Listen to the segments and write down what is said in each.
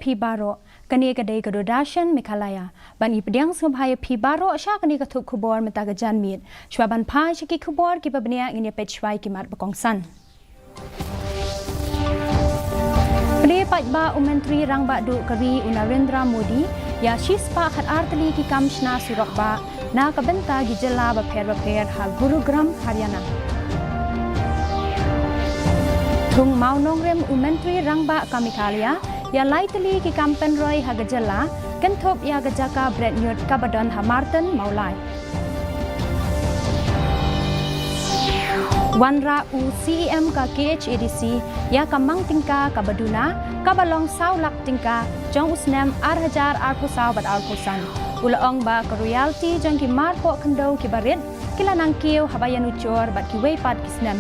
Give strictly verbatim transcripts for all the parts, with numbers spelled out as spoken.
phi baroh. Kane ka dei ka Doordarshan Meghalaya. Ban ïa pdiang sngewbha ïa phi baroh sha kane ka thup khubor mynta ka janmiet. Shuwa ban phai sha ki khubor kiba bniah, ngin ïa peit shuwa ïa ki mat ba kongsan. Plie paidbah u Myntri Rangbah Duh ka ri u Narendra Modi ïa shispah khatar tylli ki kam shna surok bah na ka bynta ki jylla bapher bapher ha Gurugram, Haryana. Thung mawnongrim u Myntri Rangbah ka Meghalaya ïa lai tylli ki kam pynroi ha ka jylla, kynthup ïa ka jaka bret ñiut kaba don ha Martin, Mawlai. Wanrah u C E M ka K H A D C ïa ka mang tyngka kaba duna, kaba long saw lak tyngka jong u snem ar hajar arphew saw bad arphew san. U la ong ba ka royalty jong ki marpoh khyndew kiba rit ki la nang kiew haba ïanujor bad kiwei pat ki snem.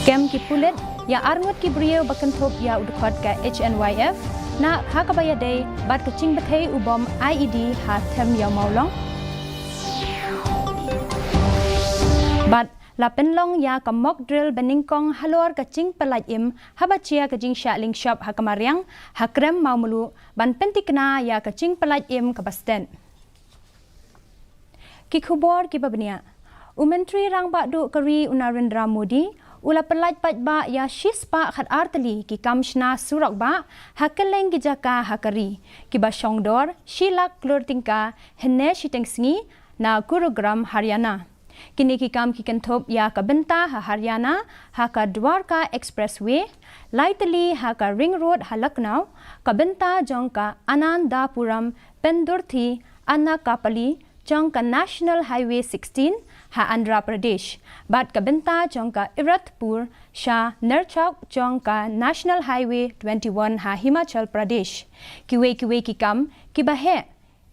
Kem ki pulit ïa arngut ki briew ba kynthup ïa u dkhot ka H N Y F na ha kaba ïadei bad ka jingbthei u bom I E D ha Them Ïew Mawlong. Bad la pynlong ïa ka mock drill banyngkong halor ka jingpyllait im haba jia ka jingshah lyngshop ha ka mariang ha Krem Mawmluh, ban pyntikna ïa ka jingpyllait im kaba stet. Ki khubor kiba bniah. U Myntri Rangbah Duh ka ri u Narendra Modi u la pyllait paidbah ïa shispah khatar tylli ki kam shna surok bah ha kylleng ki jaka ha ka ri, kiba shongdor shi lak klur tyngka hynne shiteng sngi na Gurugram, Haryana. Kine ki kam ki kynthup ïa ka bynta ha Haryana ha ka Dwarka Expressway, lai tylli ha ka Ring Road ha Lucknow, ka bynta jong ka Anandapuram Pendurthi Anakapalli jong ka National Highway sixteen ha Andhra Pradesh, bad ka bynta jong ka Iratpur sha Nerchok jong ka National Highway twenty-one ha Himachal Pradesh. Kiwei kiwei ki kam kiba heh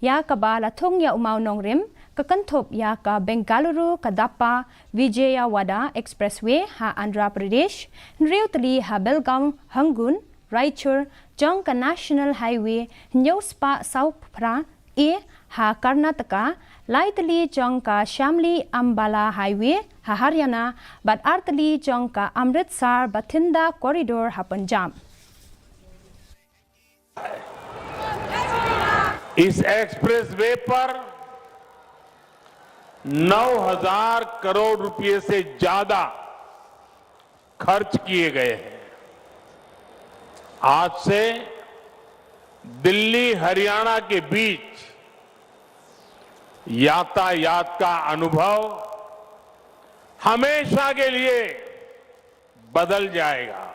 ïa kaba la thung ïa u mawnongrim ka kynthup ïa ka Bengaluru Kadapa Vijayawada Expressway ha Andhra Pradesh, hynriew tylli ha Belgaum Hangun Raichur jong ka National Highway hynñiew spah saw phra A ha Karnataka, lai tylli jong ka Shamli Ambala Highway ha Haryana, bad ar tylli jong ka Amritsar Bathinda Corridor ha Punjab. इस एक्सप्रेसवे पर नौ हज़ार करोड़ रुपए से ज्यादा खर्च किए गए हैं। आज से दिल्ली हरियाणा के बीच यातायात का अनुभव हमेशा के लिए बदल जाएगा।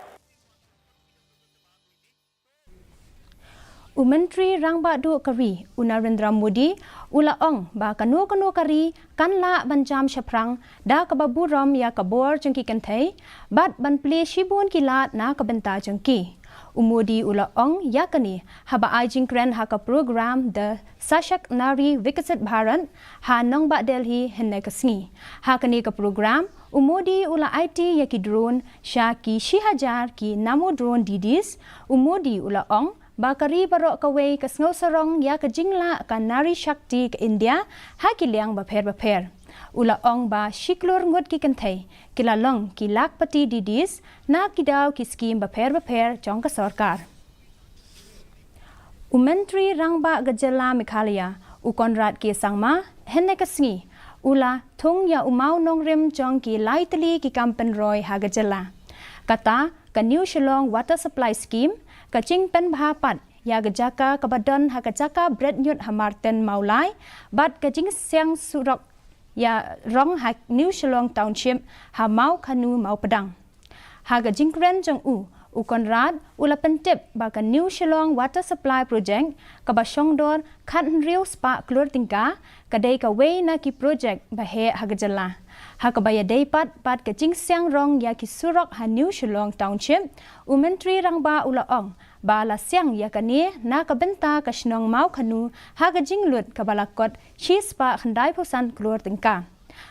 U Myntri Rangbah Duh ka ri u Narendra Modi u la ong ba kano kano ka ri kan lah ban jam shaphrang da kaba burom ïa ka bor jong ki kynthei bad ban plie shibun ki lad na ka bynta jong ki. U Modi u la ong ïa kane haba ai jingkren ha ka program The Sashakt Nari Viksit Bharat ha nongbah Delhi hynne ka sngi. Ha kane ka program u Modi u la aiti ïa ki drone sha ki shi hajar ki Namo Drone Didis. U Modi u la ong ba ka ri baroh kawei ka sngewsarong ïa ka jinglah ka Nari Shakti ka India ha ki liang bapher bapher. U la ong ba shi klur ngut ki kynthei ki la long ki lakhpati Didis na ki daw ki skim bapher bapher jong ka sorkar. U Myntri Rangbah ka jylla Meghalaya u Conrad K Sangma hynne ka sngi u la thung ïa u mawnongrim jong ki lai tylli ki kam pynroi ha ka jylla. Kata ka New Shillong Water Supply Scheme, ka jingpynbha pat ïa ka jaka kaba don ha ka jaka bret ñiut ha Martin Mawlai, bad ka jingsiang surok ïa rong ha New Shillong Township ha Mawkhanu Mawpdang. Ha ka jingkren jong u, u Conrad u la pyntip ba ka New Shillong Water Supply Project kaba shongdor khathynriew spah klur tyngka ka dei kawei na ki project ba heh ha ka jylla. Ha kaba ïadei pat bad ka jingsiang rong ïa ki surok ha New Shillong Township, u Myntri Rangbah u la ong ba la siang ïa kane na ka bynta ka shnong Mawkhanu ha ka jinglut kaba la kot shi spah khyndaiphew san klur tyngka.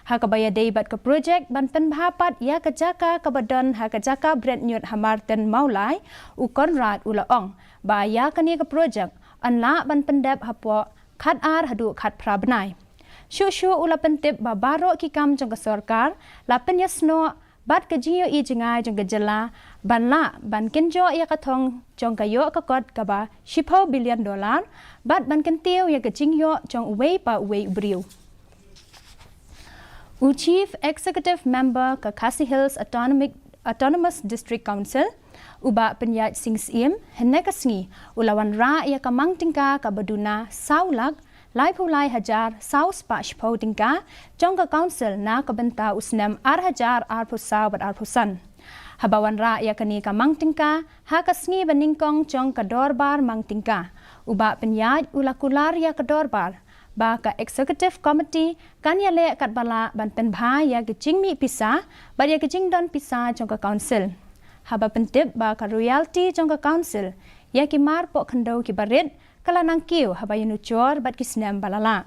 Ha kaba ïadei bad ka project ban pynbha pat ïa ka jaka kaba don ha ka jaka bret ñiut ha Martin Mawlai, u Conrad u la ong ba ïa kane ka project yn lah ban pyndep hapoh khatar haduh khatphra bnai. Shuh shuh u la pyntip ba baroh ki kam jong ka sorkar la pynïasnoh bad ka jingïohi jngai jong ka jylla ban lah ban kynjoh ïa ka thong jong ka ïoh ka kot kaba shiphew billion dollar bad ban kyntiew ïa ka jingïoh jong uwei pa uwei u briew. U Chief Executive Member ka Khasi Hills Autonomic, Autonomous District Council, u Bah Pynïaid Sing Syiem, hynne ka sngi u la wanrah ïa ka mang tyngka kaba duna saw lak laiphew lai hajar saw spah shiphew tyngka jong ka Council na ka bynta u snem ar hajar arphew saw bad arphew san. Haba wanrah ïa kane ka mang tyngka ha ka sngi ba nyngkong jong ka dorbar mang tyngka, u Bah Pynïaid u la kular ïa ka dorbar ba ka Executive Committee kan ïaleh katba lah ban pynbha ïa ka jingmih pisa bad ïa ka jingdon pisa jong ka Council. Haba pyntip ba ka royalty jong ka Council ïa ki mar poh khyndew kiba rit ka la nang kiew haba ïanujor bad ki snem ba la lah.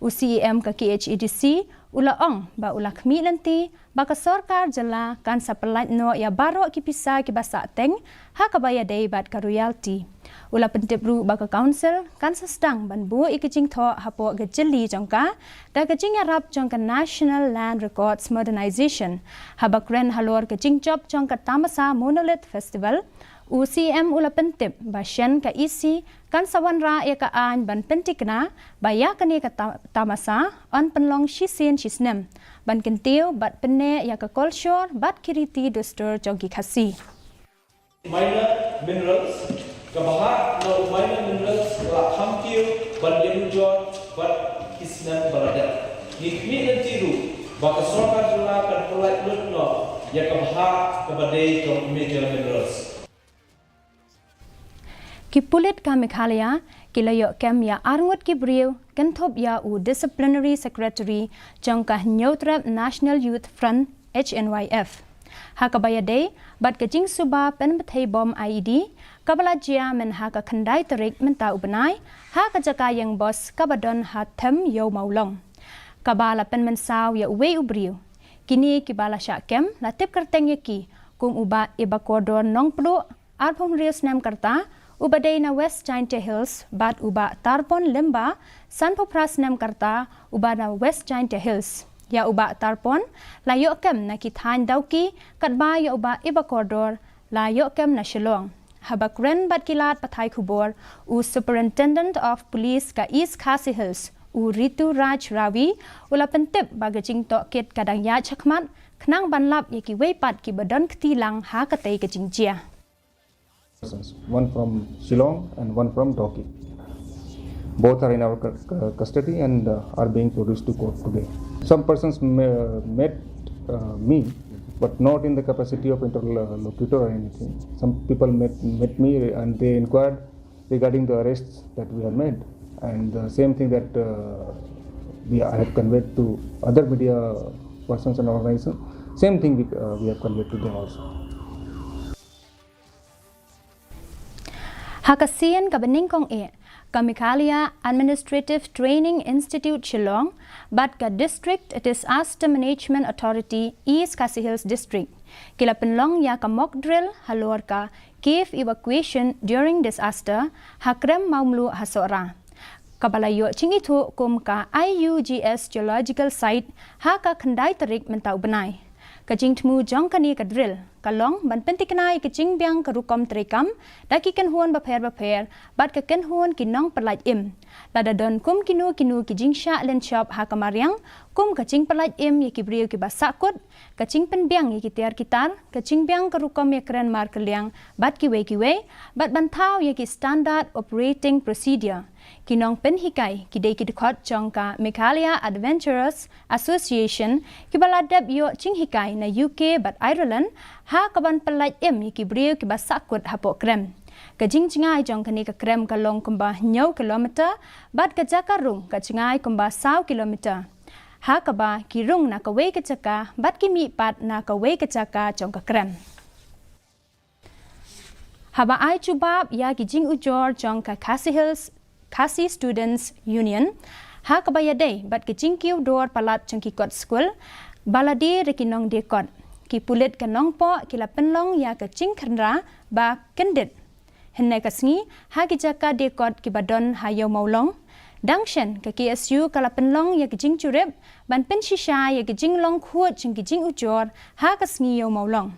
U C E M ka K H A D C u la ong ba u la khmih lynti ba ka sorkar jylla kan sa pyllait noh ïa baroh ki pisa kiba sah teng ha kaba ïadei bad ka royalty. U la pyntip ruh ba ka Council kan sa sdang ban buh ïa ki jingthoh hapoh ka jylli jong ka da ka jingïarap jong ka National Land Records Modernization. Haba kren halor ka jingjop jong ka Tamasa Monolith Festival, u C E M u la pyntip ba shen ka E C kan sa wanrah ïa ka aiñ ban pyntikna ba ïa kane ka ta-, tamasa yn pynlong shisien shisnem ban kyntiew bad pynneh ïa ka kolshor bad ki riti dustur jong ki Khasi. Minor minerals, ka bhah na u minor minerals ka la kham kiew ban ïanujor bad ki snem ba la dep. Ngi khmih lynti ruh ba ka sorkar jylla kan pyllait lut noh ïa ka bhah kaba dei jong major minerals. Ki pulit ka Meghalaya ki la ïoh kem ïa arngut ki briew kynthup ïa u Disciplinary Secretary jong ka Hynñiewtrep National Youth Front, H N Y F, ha kaba ïadei bad ka jingsuba pynbthei bom I E D kaba la jia mynha ka khyndai tarik mynta u bnai ha ka jaka ïeng bos kaba don ha Them Ïew Mawlong, kaba la pynmynsaw ïa uwei u briew. Kine kiba la shah kem la tip kyrteng ïa ki kum u Bah Ibakordor Nongpluh, arphew hynriew snem ka rta, uba dei na West Jaintia Hills, bad u Bah Tarpon Lyngba, sanphew phra snem ka rta, uba na West Jaintia Hills. Ïa u Bah Tarpon la ïoh kem na ki thaiñ Dawki, katba ïa u Bah Ibakordor la ïoh kem na Shillong. Haba kren bad ki lad pathai khubor, u Superintendent of Police ka East Khasi Hills, u Ritu Raj Ravi, u la pyntip ba ka jingtohkit ka dang ïaid shakhmat khnang ban lap ïa kiwei pat kiba don kti lang ha katei ka jingjia. One from Shillong and one from Dawki. Both are in our cu- cu- custody and uh, are being produced to court today. Some persons may, met uh, me, but not in the capacity of interlocutor or anything. Some people met, met me and they inquired regarding the arrests that we have made, and the same thing that uh, we, I have conveyed to other media persons and organizations. Same thing we, uh, we have conveyed to them also. Ha ka sien kaba nyngkong eh, ka Meghalaya Administrative Training Institute Shillong bad ka District Disaster Management Authority East Khasi Hills District ki la pynlong ïa ka mock drill halor ka cave evacuation during disaster ha Krem Mawmluh ha Sohra, kaba la ïoh jingithuh kum ka I U G S Geological Site ha ka khyndai tarik mynta u bnai. Ka jingthmu jong kane ka drill ka long ban pyntikna ïa ka jingbiang ka rukom treikam da ki kynhun bapher bapher bad ka kynhun ki nongpyllait im. Lada don kum kino kino ki jingshah lynshop ha ka mariang, kum ka jingpyllait im ïa ki briew kiba sahkut, ka jingpynbiang ïa ki tiar ki tar, ka jingbiang ka rukom ïakren markylliang bad kiwei kiwei, bad ban thaw ïa ki Standard Operating Procedure. Ki nongpynhikai ki dei ki dkhot jong ka Meghalaya Adventurers Association kiba la dep ïoh jinghikai na U K bad Ireland ha kaban pyllait im ïa ki briew kiba sahkut hapoh krem. Ka jingjngai jong kane ka krem ka long kumba hynñiew kilometer bad ka jaka rung ka jngai kumba saw kilometer, ha kaba ki rung na kawei ka jaka bad ki mih pat na kawei ka jaka jong ka krem. Haba ai jubab ïa ki jingujor jong ka Khasi Hills Khasi Students Union ha kaba ïadei bad ka jingkiew dor palat jong ki kot skul ba la die da ki nongdie kot, ki pulit ka Nongpoh ki la pynlong ïa ka jingkhynra ba kyndit hynne ka sngi ha ki jaka die kot kiba don ha Ïew Mawlong. Dang shen ka K S U ka la pynlong ïa ki jingjurip ban pynshisha ïa ki jinglong khuid jong ki jingujor ha ka sngi Ïew Mawlong.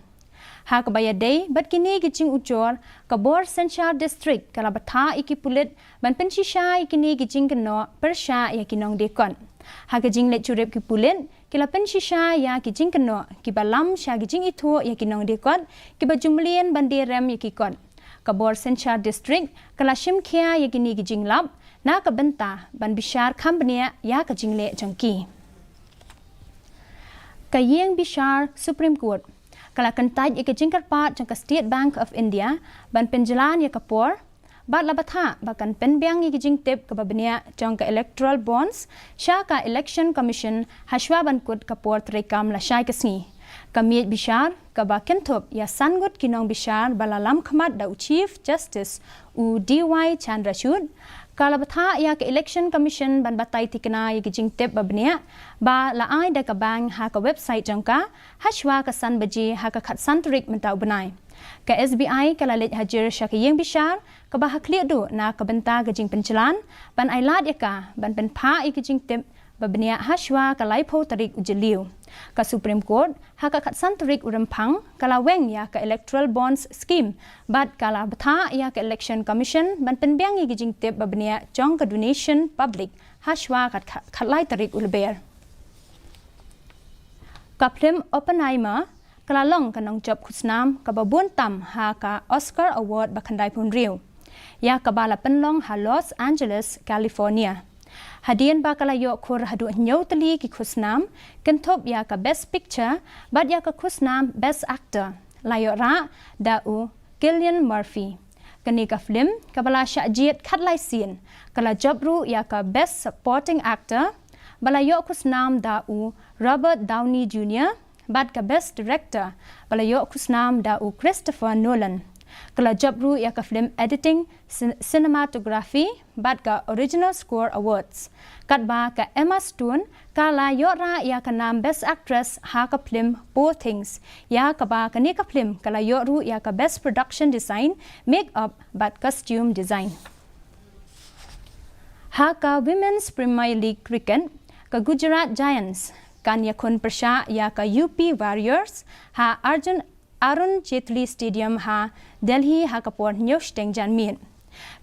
Ha kaba ïadei bad kine ki jingujor, ka bor synshar district ka la bthah ïa ki pulit ban pynshisha ïa kine ki jingkynnoh pyrshah ïa ki nongdie kot. Ha ka jingleit jurip ki pulit, ki la pynshisha ïa ki jingkynnoh kiba lam sha ki jingithuh ïa ki nongdie kot kiba ju mlien ban die rem ïa ki kot. Ka bor synshar district ka la shim khia ïa kine ki jinglap na ka bynta ban bishar kham bniah ïa ka jingleh jong ki. Ka ïing bishar Supreme Court ka la kyntait ïa ka jingkyrpad jong ka State Bank of India ban pynjlan ïa ka por, bad la bthah ba kan pynbiang ïa ka jingtip kaba bniah jong ka electoral bonds sha ka Election Commission hashwa ban kut ka por treikam lashai ka sngi. Ka miej bishar kaba kynthup ïa san ngut ki nongbishar ba la lam khmat da u Chief Justice, u D Y Chandrachud, ka la bthah ïa ka Election Commission ban batai thikna ïa ka jingtip ba bniah ba la ai da ka bank ha ka website jong ka hashwa ka san baje ha ka khatsan tarik mynta u bnai. Ka S B I ka la leit hajir sha ka ïing bishar kaba ha khlieh duh na ka bynta ka jingpynjlan ban ai lad ïa ka ban pynphah ïa ka jingtip ba bniah hashwa ka laiphew tarik u Jylliew. Ka Supreme Court ha ka khatsan tarik u Rymphang ka la weng ïa ka Electoral Bonds Scheme bad ka la bthah ïa ka Election Commission ban pynbiang ïa ka jingtip ba bniah jong ka donation public hashwa ka khat-, khatlai tarik u Lber. Ka phlim Oppenheimer ka la long ka nongjop khusnam kaba bun tam ha ka Oscar Award ba khyndai phew hynriew, ïa kaba la pynlong ha Los Angeles, California. Hadien ba ka la ïoh khur haduh hynñiew tylli ki khusnam, kynthup ïa ka Best Picture bad ïa ka khusnam Best Actor, la ïoh rah da u Cillian Murphy. Kane ka phlim kaba la shah jied khatlai sien ka la jop ruh ïa ka Best Supporting Actor ba la ïoh khusnam da u Robert Downey Junior bad ka Best Director ba la ïoh khusnam da u Christopher Nolan. Ka la jop ruh ïa ka phlim Editing, Cin-, Cinematography bad ka Original Score Awards. Katba ka Emma Stone ka la ïoh rah ïa ka nam Best Actress ha ka phlim Poor Things, ïa kaba kane ka phlim ka la ïoh ruh ïa ka Best Production Design, Make-up bad Costume Design. Ha ka Women's Premier League Cricket, ka Gujarat Giants kan ïakhun pyrshah ïa ka U P Warriors ha Arjun, Arun Jaitley Stadium ha Delhi ha ka por hynñiew shiteng janmiet.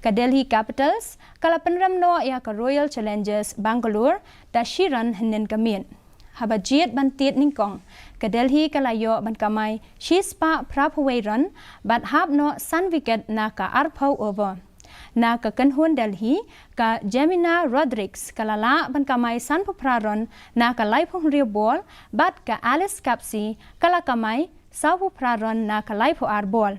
Ka Delhi Capitals ka la pynrem noh ïa ka Royal Challengers Bangalore da shi run hynnin ka miet. Haba jied ban tied nyngkong, ka Delhi ka la ïoh ban kamai shispah phraphew wei run bad hap noh san wicket na ka arphew over. Na ka kynhun Delhi, ka Jemimah Rodrigues ka la lah ban kamai sanphew phra run na ka laiphew hynriew ball bad ka Alice Capsey ka la kamai sawphew phra run na ka laiphew ar ball.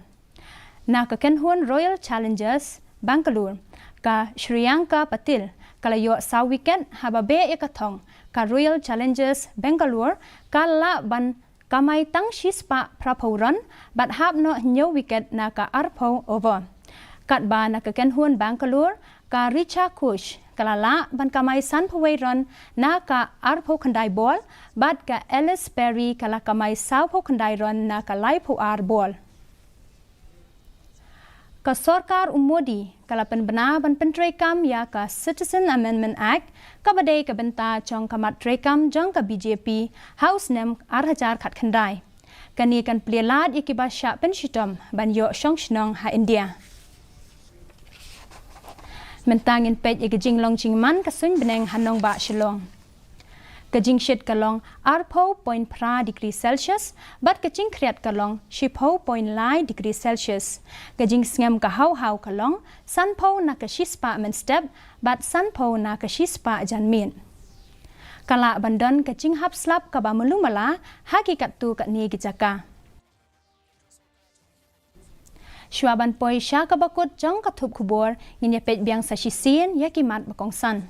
Na ka kynhun Royal Challengers Bangalore, ka Shreyanka Patil ka la ïoh saw wicket, haba beh ïa ka thong, ka Royal Challengers Bangalore ka lah ban kamai tang shispah phraphew run bad hap noh hynñiew wicket na ka arphew over. Katba na ka kynhun Bangalore, ka Richa Ghosh ka la lah ban kamai sanphew wei run na ka arphew khyndai ball bad ka Ellyse Perry ka la kamai sawphew khyndai run na ka laiphew ar ball. Ka sorkar u Modi ka la pynbna ban pyntreikam ïa ka Citizen Amendment Act, kaba dei ka bynta jong ka mat treikam jong ka B J P ha u snem ar hajar khatkhyndai. Kane kan plie lad ïa kiba shah pynshitom ban ïoh shong shnong ha India. Mynta ngin peit ïa ka jinglong jingman ka suiñ bneng ha nongbah Shillong. Ka jingshit ka long arphew point phra degree Celsius, bad ka jingkhriat ka long shiphew point lai degree Celsius. Ka jingsngem ka haw haw ka long sanphew na ka shispah mynstep, bad sanphew na ka shispah janmiet. Ka lah ban don ka jinghap slap kaba malu mala ha ki katto katne ki jaka. Shuwa ban poi sha kaba kut jong ka thup khubor, ngin ïa peit biang sa shisien ïa ki mat ba kongsan.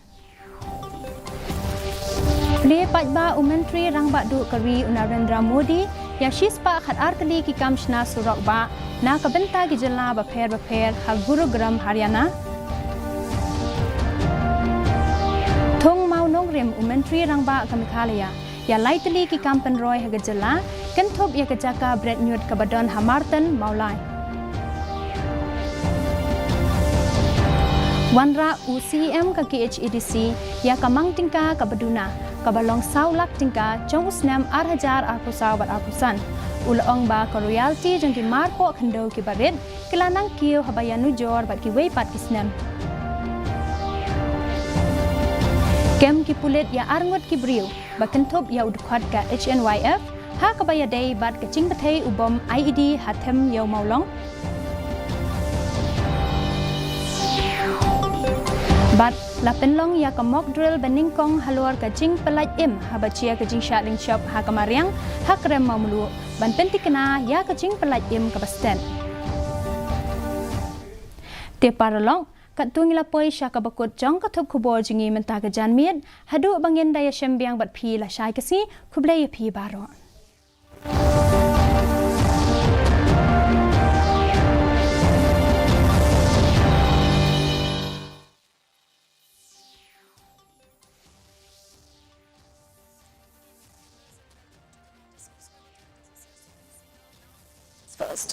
Plie paidbah u Myntri Rangbah Duh ka ri u Narendra Modi ïa shispah khatar tylli ki kam shna surok bah na ka bynta ki jylla bapher bapher ha Gurugram, Haryana. Thung Mawnongrim u Myntri Rangbah ka Meghalaya ïa lai tylli ki kam pynroi ha ka jylla, kynthup ïa ka jaka bret ñiut kaba don ha Martan, Mawlai. Wanrah u C E M ka K H A D C ïa ka mang tyngka kaba duna, kaba long saw lak tyngka jong u snem ar hajar arphew saw bad arphew san. U la ong ba ka royalty jong ki marpoh khyndew kiba rit ki la nang kiew haba ïanujor bad kiwei pat ki snem. Kem ki pulit ïa arngut ki briew ba kynthup ïa u dkhot ka H N Y F ha kaba ïadei bad ka jingbthei u bom I E D ha Them Ïew Mawlong. Bad la pynlong ïa ka mock drill ba nyngkong halor ka jingpyllait im haba jia ka jingshah lyngshop ha ka mariang ha Krem Mawmluh, ban pyntikna ïa ka jingpyllait im kaba stet. Te paralok, katto ngi la poi sha kaba kut jong ka thup khubor jong ngi mynta ka janmiet. Haduh ba ngin da ïashem biang bad phi lashai ka sngi, khublei ïa phi baroh. First.